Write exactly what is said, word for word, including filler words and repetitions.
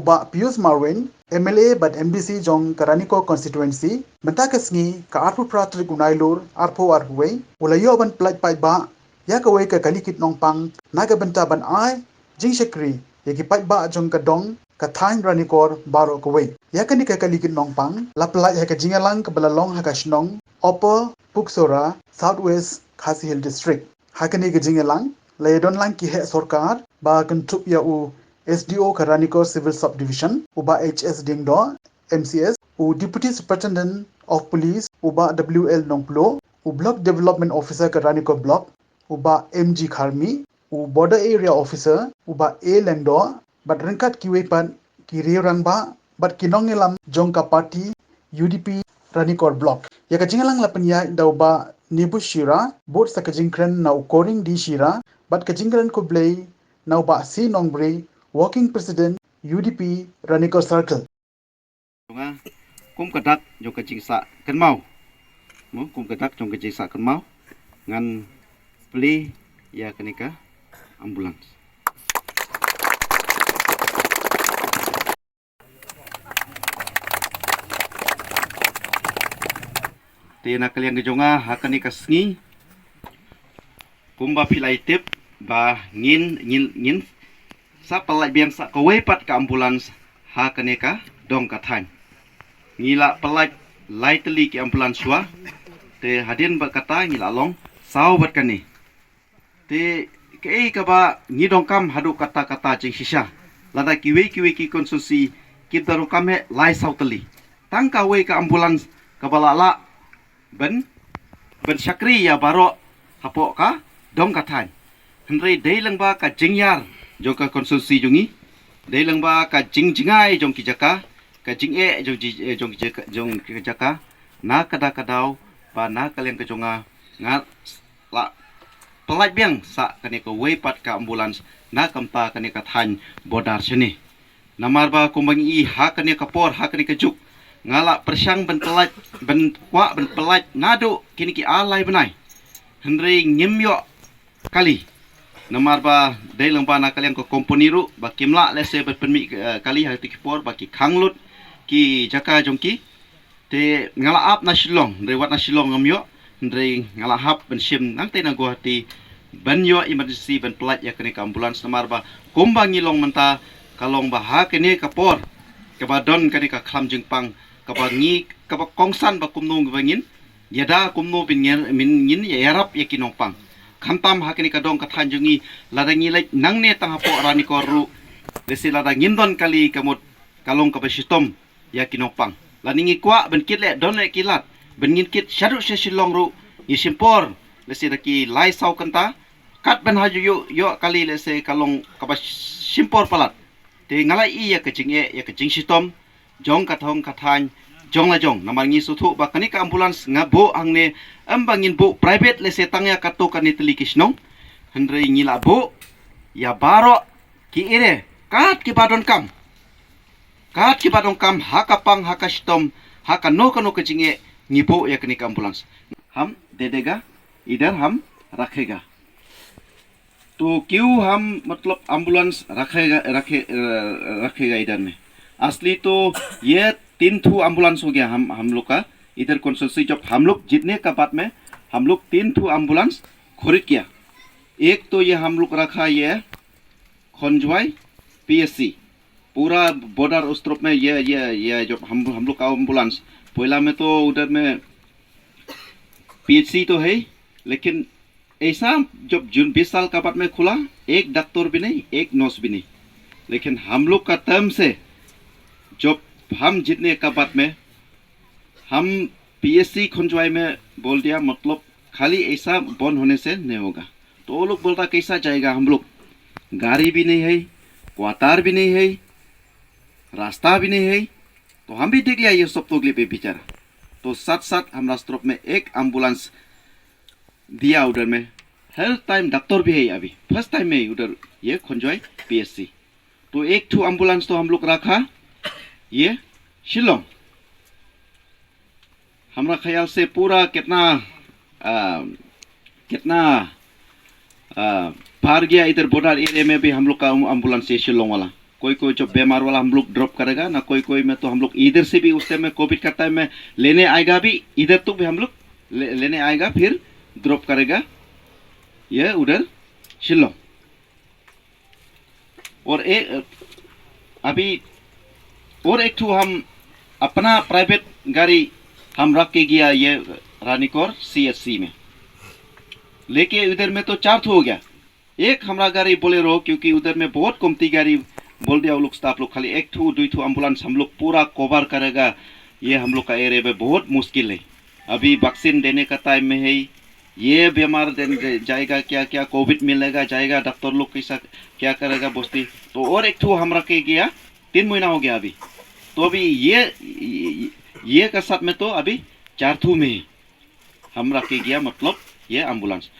Bah Pius Marwein, M L A bad M D C jong ka Ranikor constituency, mynta ka sngi ka arphew phra tarik u Nailur arphew arphew wei, u la ïoh ban pynlait paidbah ïa kawei ka kali kit nongpang na ka bynta ban ai jingshakri ïa ki paidbah jong ka dong ka thaiñ Ranikor baroh kawei. Ïa kane ka kali kit nongpang la pynlait ha ka jingïalang kaba la long ha ka shnong Upper Puksora, South West Khasi Hills District. Ha kane ka jingïalang la ïadon lang ki heh sorkar ba kynthup ïa u S D O ka Ranikor Civil Subdivision, u Bah H S Diengdoh, M C S, u Deputy Superintendent of Police, u Bah W L Nongpluh, u Block Development Officer ka Ranikor Block, u Bah M G Kharmi, u Border Area Officer, u Bah A Lyngdoh, bad ryngkat kiwei pat ki riew rangbah bad ki nongïalam jong ka party U D P Ranikor Block. Ïa ka jingïalang la pynïaid da u Bah Nebush Shira, bud sa ka jingkren na u Koring D Shira, bad ka jingkren khublei na u Bah C Nongbri, Working President U D P Ranikor Circle. Jong nga, kum ka dak jong ka jingsah kynmaw. Mo, kum ka dak jong ka jingsah kynmaw. Ngan plie ïa kane ka ambulance. Te na ka liang ka jong nga ha kane ka sngi, kumba phi la ïatip ba ngin, ngin, ngin sa pynlait biang sa kawei pat ka ambulance ha kane ka dong ka thaiñ. Ngi la pynlait lai tylli ki ambulance shuwa, te hadien bad kata ngi la long saw bad kane. Te kaei kaba ngi donkam haduh katta katta jingshisha. Lada kiwei kiwei ki constituency kim da donkam eh lai saw tylli. Tang kawei ka ambulance kaba la lah ban, ban shakri ïa baroh hapoh ka dong ka thaiñ. Hynrei dei lyngba ka jingïar jong ka constituency jong ngi. Dei lyngba ka jingjngai jong ki jaka, ka jingeh jong ji, eh, jong ki jaka, jong ki jaka. Na ka da ka daw ba na ka liang ka jong nga, nga la pynlait biang sa kane kawei pat ka ambulance na ka bynta kane ka thaiñ border shane. Namar ba kumba ngi i ha kane ka por, ha kane ka juk, nga la pyrshang ban pynlait, ban kwah ban pynlait naduh kine ki ar lai bnai. Hynrei ngim ïoh kali. Namar ba dei lyngba na ka liang ka company ruh ba kim lah lehse ban pynmih, eh, kali ha kito ki por ba ki khang lut ki jaka jong ki. Te nga la ap na Shillong, hynrei wat na Shillong ngam ïoh, hynrei nga la hap ban shim nangtei na Guwahati ban ïoh emergency ban pynlait ïa kane ka ambulance. Namar ba kumba ngi long mynta ka long ba ha kane ka por kaba don kane ka khlam jingpang kaba ngi, kaba kongsan ba kumno ba ngin ïada, kumno ban ngin, ngin ïarap ïa ki nongpang. Khamtam ha kane ka dong ka thaiñ jong ngi, lada ngi leit nangne tang hapoh Ranikor ruh, lehse lada ngim don kali ka mut ka long kaba shitom ïa ki nongpang. Lane ngi kwah ban kit leh don leh ki lad, ban ngin kit shaduh sha Shillong ruh ngi shim por, lehse da ki lai saw kynta, kat ban ha ju ïoh, ïoh kali lehse ka long kaba shim por palat. Te nga la i ïa ka jingeh, ïa ka jingshitom jong ka thong ka thaiñ jong la jong. Namar ngi sngewthuh ba kane ka ambulance nga buh hangne, em ba ngin buh private lehse tang ïa katto katne tylli ki shnong. Hynrei ngi la buh ïa baroh ki area, kat kiba donkam. Kat kiba donkam, ha ka pang, ha ka shitom, ha kano kano ka jingeh, ngi buh ïa kane ka ambulance. हम दे देगा, इधर हम रखेगा। तो क्यों हम, मतलब, एम्बुलेंस रखेगा, रखे, अ, रखेगा इधर में? असली तो ये तीन ठो एम्बुलेंस हो गया हम, हम लोग का। इधर कॉन्स्टिट्यूएंसी जब हम लोग जीतने का बाद में हम लोग तीन ठो एम्बुलेंस खरीद किया। एक तो ये हम लोग रखा ये खंजवाई पीएससी, पूरा बॉर्डर उस तरफ में ये, ये, ये जो हम, हम लोग का एम्बुलेंस, पहला में तो उधर में पीएचसी तो है, लेकिन ऐसा जब जून बीस साल का बाद में खुला, एक डॉक्टर भी नहीं, एक नर्स भी नहीं। लेकिन हम लोग का टर्म से जब हम जीतने का बाद में हम पीएससी खंजवाई में बोल दिया, मतलब खाली ऐसा बंद होने से नहीं होगा। तो वो लोग बोलता, कैसा जाएगा हम लोग? गाड़ी भी नहीं है, क्वार्टर भी नहीं है, रास्ता भी नहीं है। तो हम भी देख लिया ये सब तकलीफ है बेचारा। तो साथ साथ हम राष्ट्र में एक एम्बुलेंस दिया उधर में। हर टाइम डॉक्टर भी है अभी, फर्स्ट टाइम में उधर ये खंजवाई पीएससी। तो एक ठो एम्बुलेंस तो हम लोग रखा ये शिलोंग। हमारा ख्याल से पूरा कितना, आ, कितना, आ, पार गया इधर बॉर्डर एरिया में भी हम लोग का एम्बुलेंस ये शिलोंग वाला। कोई कोई जो बीमार वाला हम लोग ड्रॉप करेगा ना, कोई कोई में तो हम लोग इधर से भी उस टाइम में कोविड का टाइम में लेने आएगा भी, इधर तो भी हम लोग ले, लेने आएगा, फिर ड्रॉप करेगा ये उधर शिलोंग। और ए, अभी और एक ठो हम अपना प्राइवेट गाड़ी हम रख के गया ये रानीकोर सीएचसी में, लेके उधर में तो चार ठो हो गया। एक हमारा गाड़ी बोलेरो, क्योंकि उधर में बहुत कमती गाड़ी बोल दिया वो लोग स्टाफ लोग, खाली एक ठो दुई ठो एम्बुलेंस हम लोग पूरा कवर करेगा। ये हम लोग का एरिया में बहुत मुश्किल है। अभी वैक्सीन देने का टाइम में है, ये बीमार दे- जाएगा क्या क्या, कोविड मिलेगा जाएगा, डॉक्टर लोग कैसा क्या करेगा बस्ती। तो और एक ठो हम रखे गया, तीन महीना हो गया अभी। तो अभी ये ये, ये का साथ में तो अभी चार ठो में है हम रखे गया, मतलब ये एम्बुलेंस।